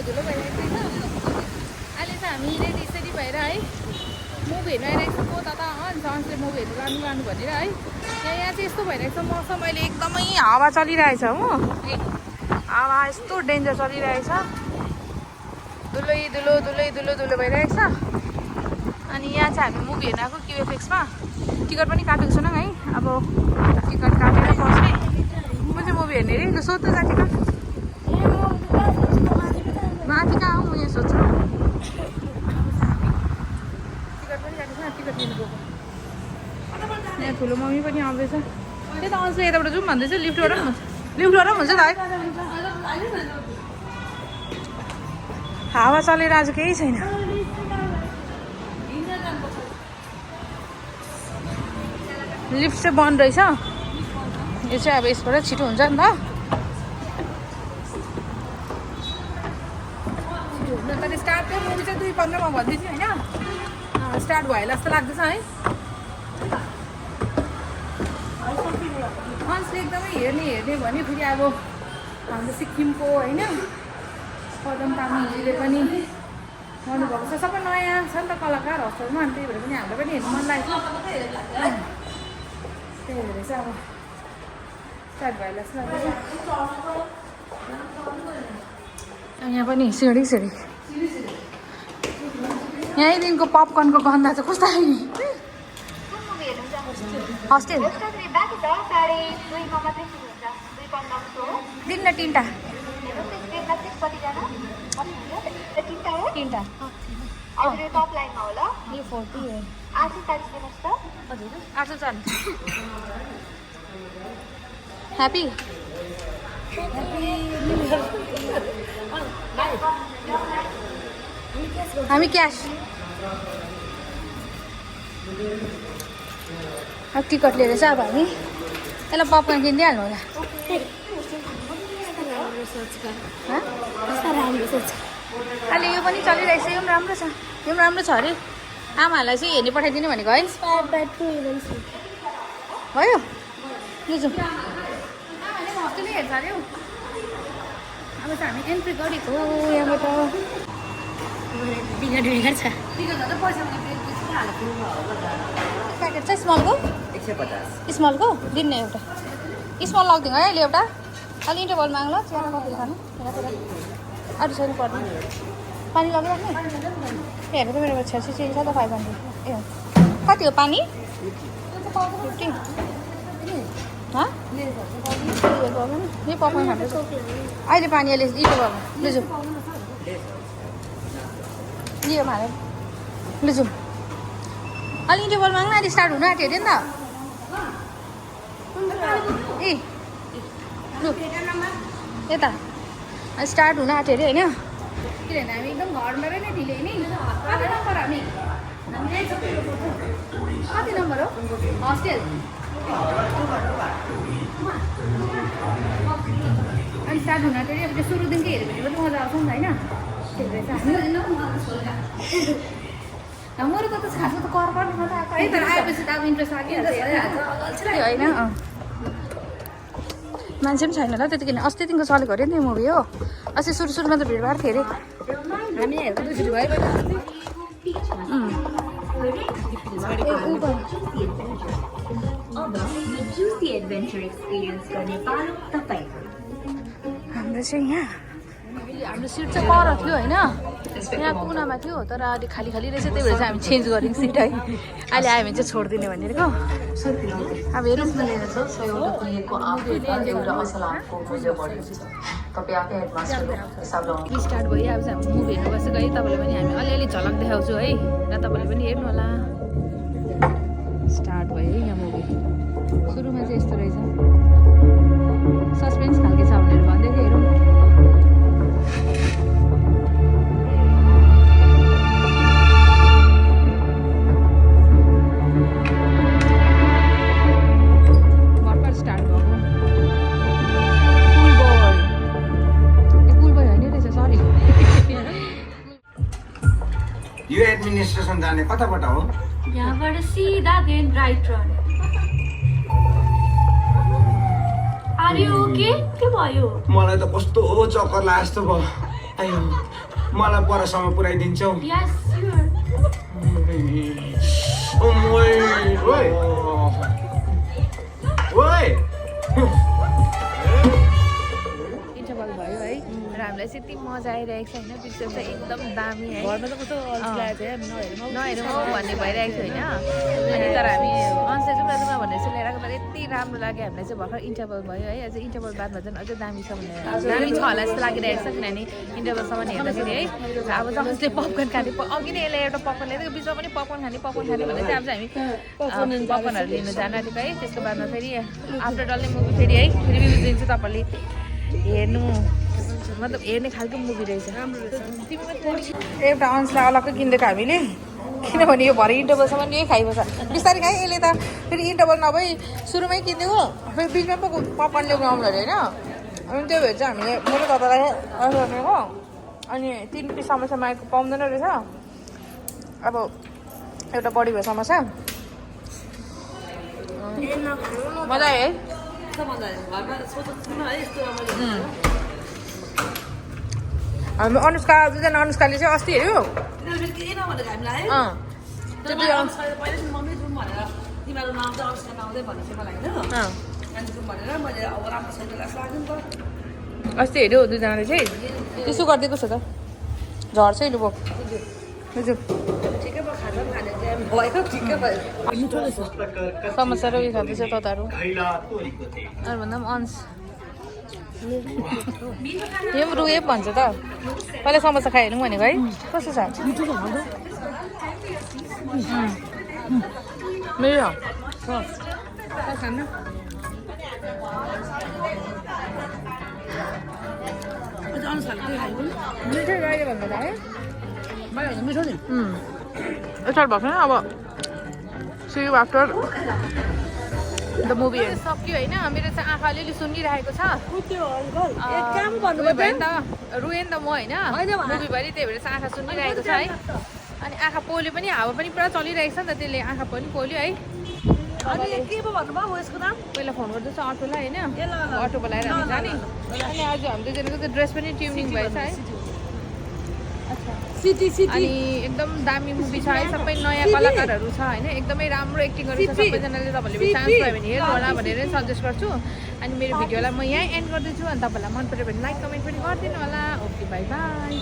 धुलो भइरहेको छ अहिले चाहिँ हामी रेडी सेडी भएर है मुभी हेर्नु आइरहेको छ तता अन्सले मुभी हेर्नु लानु भनेर है यहाँ चाहिँ यस्तो भइरहेको छ मौसम अहिले एकदमै हावा चलिरहेछ हो हावा यस्तो डेन्जर चलिरहेछ दुलै दुलो दुलै दुलो दुलो भइरहेको छ अनि यहाँ चाहिँ हामी मुभी हेर्न आएको क्युएफएक्समा टिकट पनि काटेको छैनौँ है अब टिकट काटेर पस्ने म चाहिँ मुभी हेर्ने अरे लु सोध्नु जाति कहाँ माथि कहाँ हो म यहाँ सोध्छु टिकट पनि काटेको छैन टिकट लिनु गएको यहाँ ठुलो मम्मी पनि आउँदैछ त्यही त अन्सु यताबाट जाउँ भन्दैछ लिफ्टबाट पनि हुन्छ त है हावा चलेर आज केही छैन लिफ्ट चाहिँ बन्द रहेछ यो चाहिँ अब यसबाट छिटो हुन्छ नि त छिटो हुन्छ तर स्टार्ट चाहिँ मुभी चाहिँ 2:15 भन्दै थियो होइन स्टार्ट भयो जस्तो लाग्दैछ है अन्सले एकदमै हेर्ने भने फेरि अब हाम्रो सिक्किमको होइन पदम तामाङजीले पनि गर्नुभएको छ सबै नयाँ छ नि त कलाकार हस्पिटलमा अनि त्यही भएर पनि हाम्रो पनि हेर्नु मन लागेको छ त्यही भएर चाहिँ अब स्टार्ट भयो जस्तो लाग्दैछ यहाँ पनि सिँढी यहीँदेखिको पपकर्नको गन्ध चाहिँ कस्तो आयो नि हस्टेल दिन न तिनवटा यो 40 हो 840 ह्याप्पी हामी क्यास अब टिकट लिएर चाहिँ अब हामी यसलाई पपकर्न किनिदिइहाल्नु होला अहिले यो पनि चलिरहेछ यो पनि राम्रो छ अरे आमाहरूलाई चाहिँ हेर्ने पठाइदिनु भनेको है भयो यो जाउँ आमाले हस्टेलै हेर्छ अरे हौ अब चाहिँ हामी एन्ट्री गरेको यहाँबाट प्याकेट छ स्मलको 150 स्मलको दिने एउटा स्मल लगिदिउँ है अहिले एउटा अलि इन्टरभल माग्नु चिया कफी खानु अरू छैन पर्ने पानी लगिराख्ने हेरेको मेरो 86 चेन्ज छ त 500 ए कति हो पानी 50 यो पकाउनु खाँदैछ अहिले पानी अहिले इन्टरभल लिजौँ लियो मारे लिजौँ अलि इन्टरभल माग्नु अहिले स्टार्ट हुनु आँट्यो अरे नि त ए लु यता स्टार्ट हुन आँट्यो अरे होइन किनभने हामी एकदम घरबाट नै ढिले नि कति नम्बर हामी कति नम्बर हो हस्टेल अनि स्टार्ट हुन आँट्यो अरे अब त्यो सुरुदेखि हेऱ्यो भने पनि मजा आउँछ नि त होइन मरुको त खासमा त कर मात्रै आएको है तर आएपछि त अब इन्ट्रेस्ट लागिहाल्छ होइन मान्छे पनि छैन ल त्यतिखेर अस्तिदेखिको चलेको अरे नि मुभी हो अस्ति सुरुमा त भिडभाड थियो अरे हामी हेर्को दुई भयो हाम्रो चाहिँ यहाँ हाम्रो सिट चाहिँ पर थियो होइन यहाँ कुनामा थियो तर अहिले खाली रहेछ त्यही भएर चाहिँ हामी चेन्ज गऱ्यौँ सिट है अहिले आयो भने चाहिँ छोडिदिने भनेको अब हेरौँ स्टार्ट भयो अब चाहिँ हामी मुभी हेर्नु बसेको है तपाईँले पनि हामी अलिअलि झलक देखाउँछु है र तपाईँले पनि हेर्नु होला स्टार्ट भयो है यहाँ मुभी सुरुमा चाहिँ यस्तो रहेछ सस्पेन्स खालके छ भनेर भन्दै थियो हेरौँ यो एडमिनिस्ट्रेसन जाने कताबाट हो यहाँबाट सिधा then right turn are you okay के भयो मलाई त कस्तो चक्कर लाग्यो जस्तो भयो आयो मलाई परसम्म पुऱ्याइदिन्छौ Yes, sure. इन्टरभल भयो है र हामीलाई चाहिँ यति मजा आइरहेको छ होइन पिक्चर चाहिँ एकदम दामी है नहेरौँ भन्ने भइरहेको छ होइन अनि तर हामी अन्साइ जाउँ न भनेर चाहिँ लिएर आएको तर यति राम्रो लाग्यो हामीलाई चाहिँ भर्खर इन्टरभल भयो है अझै इन्टरभल बादमा झन् अझै दामी छ भनेर दामी छ होला जस्तो लागिरहेको छ किनभने इन्टरभलसम्म हेर्दाखेरि है अब जसले पपकर्न खाने अघि नै यसले एउटा पपकर्न ल्याएको बिचमा पनि पपकर्न खाने भनेर चाहिँ अब चाहिँ हामी पपकर्नहरू लिनु जान आँटेको है त्यसको बादमा फेरि आफ्टर डल्लै मुभी फेरि है रिभ्यू दिन्छु तपाईँले हेर्नु मतलब हेर्ने खालको मुभी रहेछ एउटा अंशलाई अलग्गै किनिदिएको हामीले किनभने यो भरे इन्टरभलसम्म यही खाइबस्छ बिस्तारै खाएँ यसले त फेरि इन्टरभल नभई सुरुमै किनिदिएको फेरि बिचमा पो पपकर्न ल्याउनु आउनु अरे होइन अनि त्यो भएर चाहिँ हामीले मेरो दादालाई गरेको अनि 3 पिस समोसा मागेको पाउँदैन रहेछ अब एउटा बढी भयो समोसा मजा आयो है हामी अनुष्का दुईजना अनुष्काले चाहिँ अस्ति हेऱ्यो अस्ति हेऱ्यो दुईजनाले चाहिँ त्यसो गरिदिएको छ त झर्छ है लु बुझ्यो समस्या र उयो खाँदैछ तताहरू अरूभन्दा पनि अंश यो पनि रुए भन्छ त पहिला समोसा खाइहेरौँ भनेको है कस्तो छ मेरो मिठै लाग्यो भन्दा है मिठो नि यता भएको छैन अब see you after the movie सक्यो होइन मेरो चाहिँ आँखा अलिअलि सुनिरहेको छ रुएँ नि त म होइन मुभी भयो त्यही भएर चाहिँ आँखा सुनिरहेको छ है अनि आँखा पोल्यो पनि हावा पनि पुरा चलिरहेको छ नि त त्यसले आँखा पनि पोल्यो है पहिला फोन गर्दैछ अटोलाई होइन अटो बोलाएर हामी जाने अनि आज हामी दुईजनाको चाहिँ ड्रेस पनि ट्युनिङ भएछ है अनि एकदम दामी मुभी छ है सबै नयाँ कलाकारहरू छ होइन एकदमै राम्रो एक्टिङ गर्नु छ सबैजनाले तपाईँले चान्स पायो भने हेर्नु होला भनेर सजेस्ट गर्छु अनि मेरो भिडियोलाई म यहीँ एन्ड गर्दैछु अनि तपाईँलाई मन पऱ्यो भने लाइक कमेन्ट पनि गरिदिनु होला ओके बाई बाई